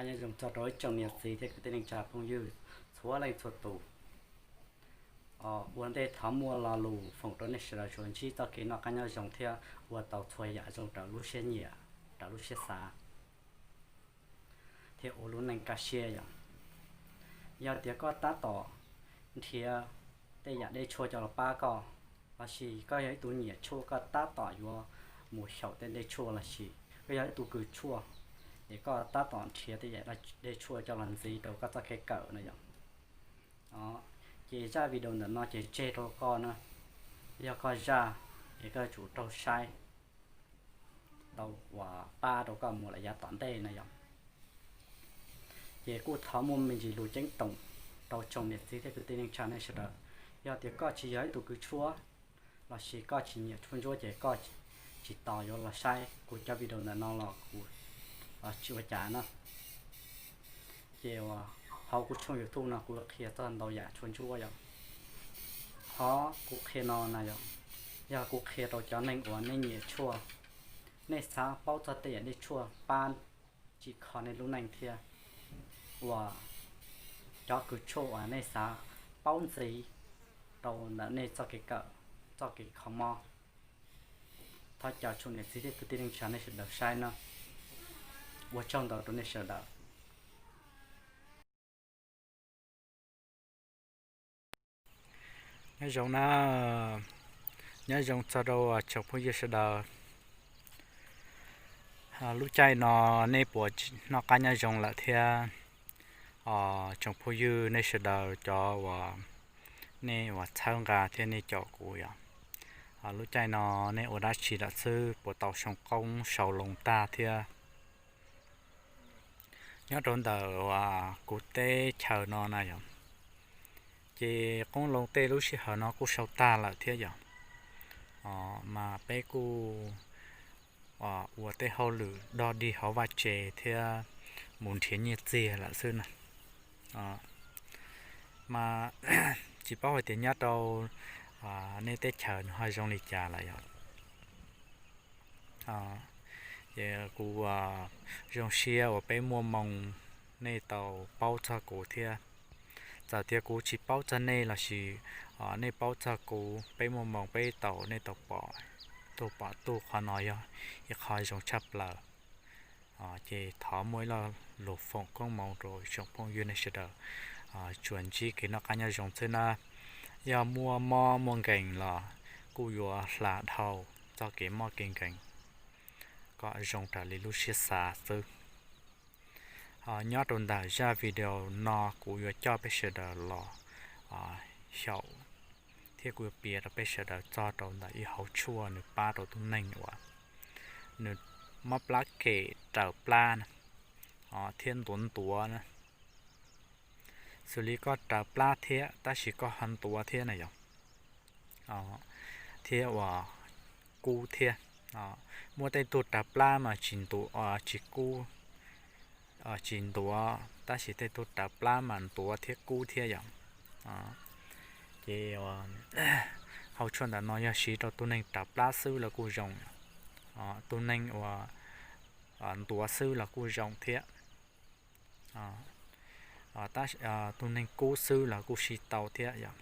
Nyob zoo txog rau ib tsoom niam txiv thiab kwv tij neej tsa phooj ywg txhua leej txhua tus. Ua ntej thov muaj lo lus foom rau nej sawv daws tsuas ntsib txoj kev noj qab nyob zoo thiab ua tau txhua yam zoo raws lub siab nyiam, raws lub siab xav, thiab ua lub neej kaj siab yom. Yog tias koj tab tom nrhiav tej yam dej tshuaj coj los pab koj, lossis koj yog ib tug nyiam tshuaj koj tab tom yuav mus xyaum tej dej tshuaj, lossis koj yog ib tug kws tshuaj, ces koj tab tom nrhiav tej yam dej tshuaj coj los ntxiv rau koj txoj kev kawm no yom. Ces zaj video ntawm no ces tseg rau koj na, yog koj zaj, es koj yuav tsum raug saib tau uas pab rau koj mus lawm yav tom ntej no yom. Ces kuj thov muaj me ntsis lus ceeb toom rau tsoom niam txiv thiab kwv tij neej tsa nej sawv daws, yog tias koj tsis yog ib tug kws tshuaj, lossis koj tsis nyiam tshuaj ntsuab ces koj tsis tos yuav los saib kuv cov video ntawm no los kuv tsis ua cas na. Ces hauv kuv tshooj YouTube no kuv qhia txog ntau yam tshuaj ntsuab yom. Qhov kuv qhia no na yom, yog kuv qhia rau cov neeg uas nej nyiam tshuaj, nej xav paub txog tej yam dej tshuaj pab tsim kho nej lub neej thiab uas cov kws tshuaj uas nej xav paub ntxiv rau ntawm nej txoj kev kawm, txoj kev kho mob. Thov caw tsoom niam txiv thiab kwv tij neej tsa nej sawv daws saib no. Ua tsaug ntau rau nej sawv daws. Nyob zoo na, nyob zoo txog rau tsoom phooj ywg sawv daws. Lub caij no nej puas noj qab nyob zoo lawm thiab? Tsoom phooj ywg nej sawv daws cov uas nej uas txhawb nqa thiab nej caum kuv yom, lub caij no nej ua dab tsi lawm xwb, puas tau sau qoob sau loo tag thiab? Nyob rau ntawm uas kuv teb chaws no na yom, ces qoob loo tej lub sij hawm no kuj sau tag lawm thiab yom. Mas peb kuj ua tej hauj lwm dog dig hauv vaj tse thiab mus nrhiav nyiaj txiag lawm xwb na. Mas tsis paub hais tias nyob rau nej teb chaws nws ho zoo li cas lawm yom. Ces kuv zoo siab uas peb muaj moo nej tau paub txog kuv thiab. Txawm tias kuv tsis paub txog nej lossis nej paub txog kuv, peb muaj moo peb tau, nej tau pom, tuaj pom tuaj, qhov no yog ib qho zoo tshaj plaws. Ces thov muaj ib lo lus foom koob hmoov rau tsoom phooj ywg nej sawv daws tsuas ntsib kev noj qab nyob zoo xwb na. Yog muaj mob muaj nkeeg los kuj yuav hla dhau txoj kev mob kev nkeeg kom zoo raws li lub siab xav xwb. Nyob rau ntawm zaj video no kuv yuav coj peb sawv daws los xyaum thiab kuv yuav piav rau peb sawv daws txog rau ntawm ib hauv tshuaj nws pab rau tus neeg uas nws mob plab kem raws plab na, thiab ntuav ntuav na. Xws li koj raws plab thiab tab sis koj ho ntuav thiab na yom, thiab uas kub thiab. Muaj tej tug raws plab mas tsis ntuav, tsis kub, tsis ntuav, tab sis tej tug raws plab mas ntuav thiab kub thiab yom. Ces hauv tshuaj ntawm no yog siv rau tus neeg raws plab xwb los kuj zoo, tus neeg uas ntuav xwb los kuj zoo thiab. Tus neeg kub xwb los kuj siv tau thiab yom.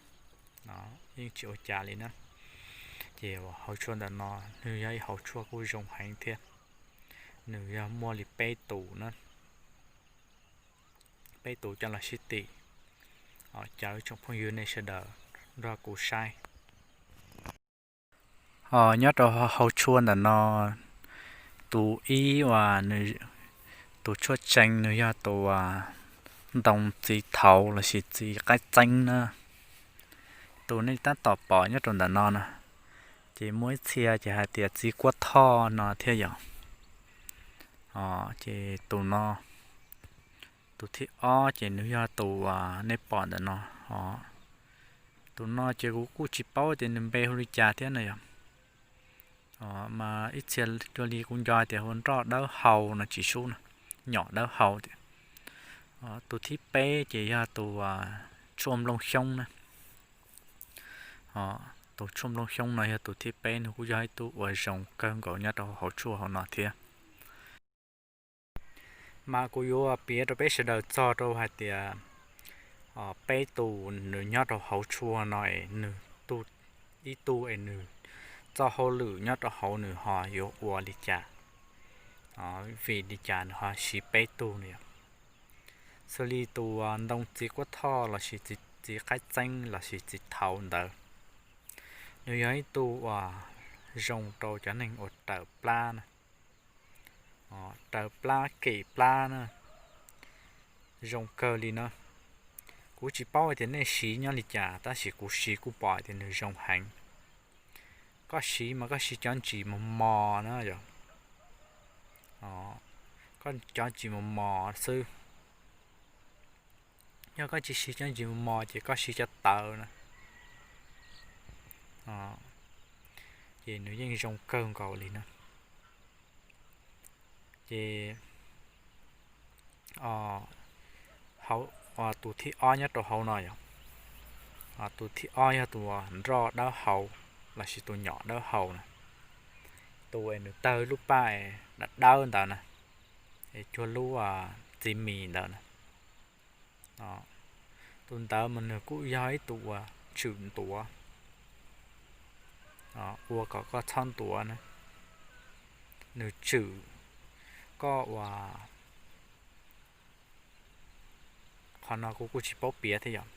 Yeej tsis ua cas li na. Ces hauv tshuaj ntawm no nws yog ib hauv tshuaj kuj zoo heev thiab. Nws yog muaj li peb tus na, peb tus coj los sib tim. Caw tsoom phooj ywg nej sawv daws nrog kuv saib. Nyob rau hauv tshuaj ntawm no, tus ib uas nws, tus tshuaj tseem nws yog tus uas ntoo txiv thaud lossis txiv qaib txeeb na. Tus nej tab tom pom nyob rau ntawm no na, ces muaj ib txhia ces hais tias txiv kuab thoj no thiab yom. Ces tus no, tus thib ob ces nws yog tus uas nej pom ntawm no. Tus no ces kuv kuj tsis paub tias nws npe hu li cas thiab na yom. Mas ib txhia dua li kuv nco tias hu nroj dawb hau no tsis sub na, nyom dawb hau tias. Tus thib peb ces yog tus tshuaj nplooj xyoob na. Tus tshuaj nplooj xyoob no yog tus thib peb, nws kuj yog ib tug uas zoo kawg nkaus nyob rau hauv tshuaj hauv no thiab. Mas kuv yuav piav rau peb sawv daws txog rau hais tias peb tus nws nyob rau hauv tshuaj no es nws, ib tug es nws txoj hauj lwm nyob rau hauv nws ho yuav ua li cas, vim li cas nws ho siv peb tug no yom. Xws li tus ntoo txiv quab thoj lossis txiv qaib txeeb lossis txiv thaud ntawd, nws yog ib tug uas zoo rau cov neeg uas raws plab na, raws plab kem plab na, zoo kawg li na. Kuv tsis paub hais tias nej siv nyob li cas tab sis kuv siv kuj pom tias nws zoo heev. Koj siv mas koj siv cov ntsis mos mos na yom, koj cov ntsis mos mos xwb. Yog koj tsis siv cov ntsis mos mos ces koj siv cov tawv na, ces nws yeej zoo kawg nkaus li na. Ces tus thib ob nyob rau hauv no yom, tus thib ob yog tus nroj dawb hau lossis tus nyom dawb hau na, tus es nws tawg lub paj dawb dawb ntawd na, es cuag lub txiv mis ntawd na. Tus ntawd mas nws kuj yog ib tug uas tswm ntuav, ua kom koj txhob ntuav na. Nws tswm koj uas, qhov no kuv kuj tsis paub piav thiab yom.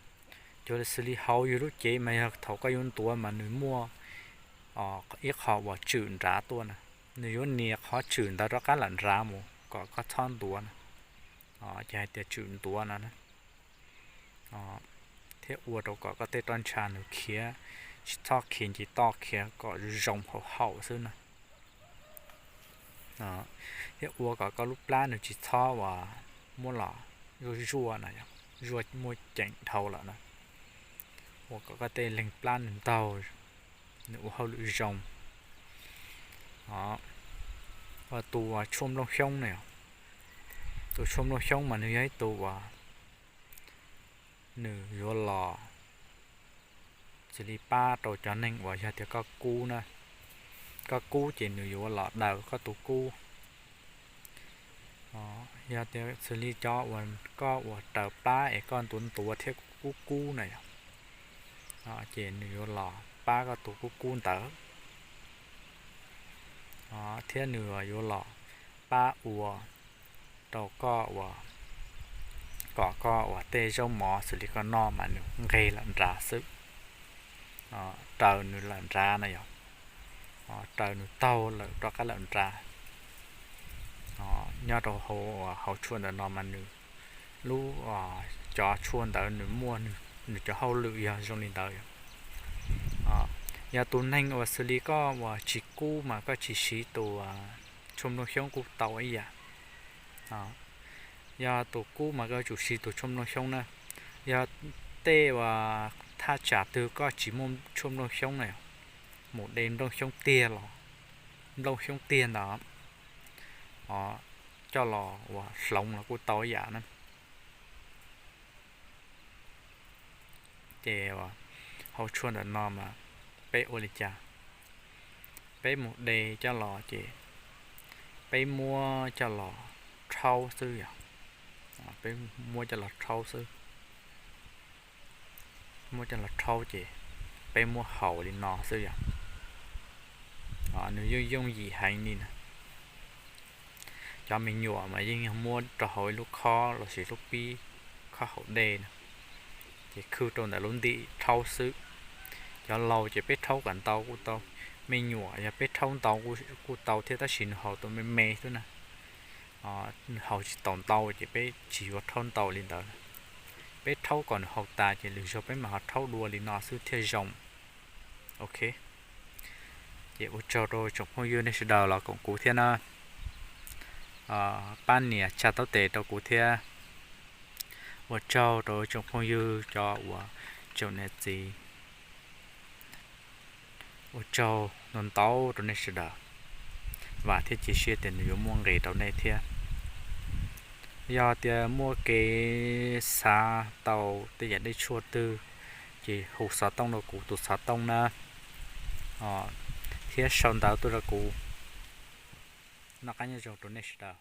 Cuag xws li hauv yus lub cev mas yog thaum koj yuav ntuav mas nws muaj ib qho uas tswm nrad tuaj na, nws yuav nias qhov tswm ntawd rov qab lam nrad mus kom koj txhob ntuav na. Ces hais tias tswm ntuav no na, thiab ua rau kom koj tej roj ntsha nws khiav, tsis txhob khiav nce toj, khiav kom zoo haum haum xwb na. Thiab ua kom koj lub plab nws tsis txhob uas muab los zuaj zuaj no, zuaj muaj ceem dhau lawm na. Ua kom koj tej leeg plab nws ntaug, nws ua hauj lwm zoo. Tus tshuaj nplooj xyoob na, tus tshuaj nplooj xyoob mas nws yog ib tug uas nws yuav los xws li pab rau cov neeg uas yog tias koj kub na, koj kub ces nws yuav los daws koj tus kub. Yog tias xws li cov uas koj uas raws plab es koj ntuav ntuav thiab kub kub na yom, ces nws yuav los pab koj tus kub kub ntawd, thiab nws yuav los pab ua rau koj uas, kom koj uas tej zaub mov xws li koj noj mas nws nqeg lawm nrad xwb, raws nws lawm nrad na yom, raws nws taug lawm rov qab lawm nrad. Nyob rau hauv tshuaj ntawm no mas nws, lub, cov tshuaj ntawd nws muaj nws cov hauj lwm yog zoo li ntawd yom. Yog tus neeg uas xws li koj uas tsis kub mas koj tsis siv tus tshuaj nplooj xyoob kuj tau ib yam. Yog tus kub mas koj tsum siv tus tshuaj nplooj xyoob na. Yog tej uas thaj tsam twg koj tsis muaj tshuaj nplooj xyoob na, mus de nplooj xyoob tiag los, nplooj xyoob tiag ntawd coj los uas hloov los kuj tau ib yam na. Ces hauv tshuaj ntawm no mas peb ua li cas? Peb mus de coj los ces peb muab coj los rhaub xwb yom. Peb muab coj los rhaub xwb. Muab coj los rhaub ces peb muab haus li no xwb yom. Nws yooj yooj yim heev li na. Cov me nyuam mas yeej yog muab rau hauv ib lub khob lossis lub pib, khob haus dej na, ces khwb rau ntawm lub ntim rhaub xwb. Cov laus ces peb rhaub kom ntau kuj tau, me nyuam yog peb rhaub ntau kuj tau thiab tab sis nws haus tau me me xwb na. Nws haus tsis tau ntau ces peb tsis yuav rhaub ntau li ntawd. Peb rhaub kom nws haus tas ces lwm zaug peb mam ho rhaub dua li no xwb thiaj zoo. Ok, ces ua tsaug rau tsoom phooj ywg nej sawv daws los koom kuv thiab na. Pab nias tsa taub tes rau kuv thiab. Ua tsaug rau tsoom phooj ywg cov uas tsoom niam txiv. Ua tsaug ntau ntau rau nej sawv daws. Vam thiab cia siab tias nws yuav muaj nqis rau nej thiab. Yog tias muaj kev xav tau tej yam dej tshuaj twg ces hu xov tooj rau kuv tus xov tooj na, thiab sau ntawv tuaj rau kuv. Noj qab nyob zoo rau nej sawv daws.